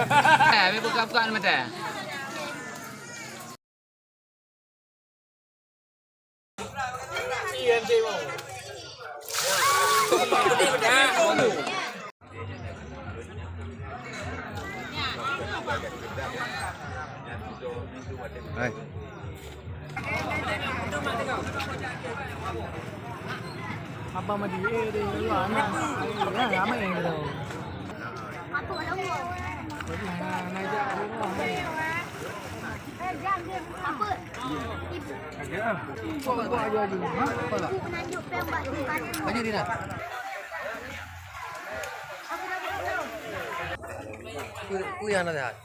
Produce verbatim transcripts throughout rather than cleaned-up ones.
Eh, habis buka-buka mata. Hai. Abang mandi, eh, dia, dia, anak. Ya, ramai yang dia. Jadi, ha, ngajak rumah. Apa? Buat, buat aja dulu. Ha? Apa lah? Banyak dia dah. Ku, ku yang ada.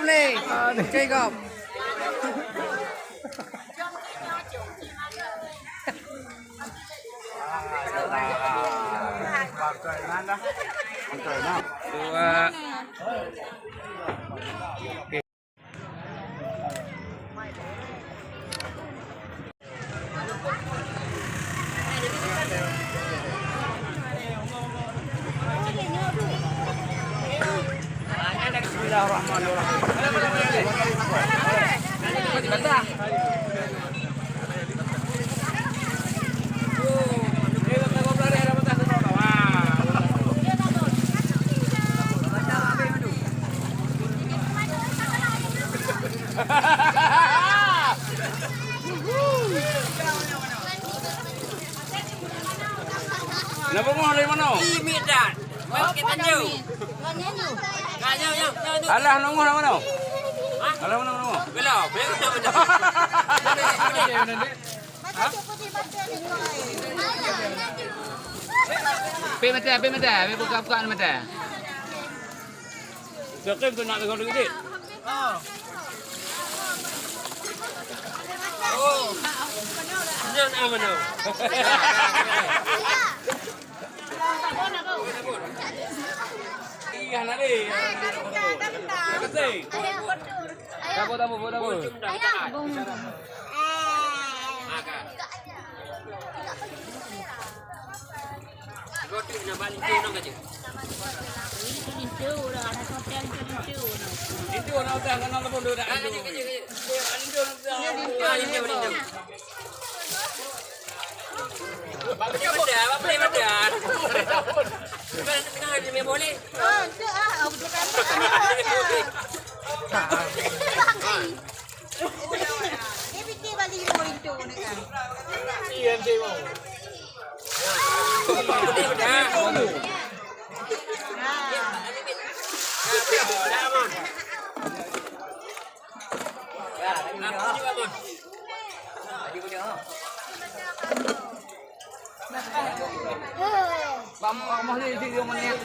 Ni, cek kau. Dua. Kenapa mau dari mana? Ih, miet dah. Mau kita jauh. Nah, jauh, jauh, jauh tu. Alah, nunggu nama mana? Hah? Alah, mana, mana? Belum, belum, belum, belum. Pek mata, pek mata, pek buka-buka mata. Siapa yang tu nak tengok dulu, Dik? Oh. Nyan apa tu? Iya, nak deh. Terima kasih. Tabu, tabu, tabu. Kamoe di sini menit.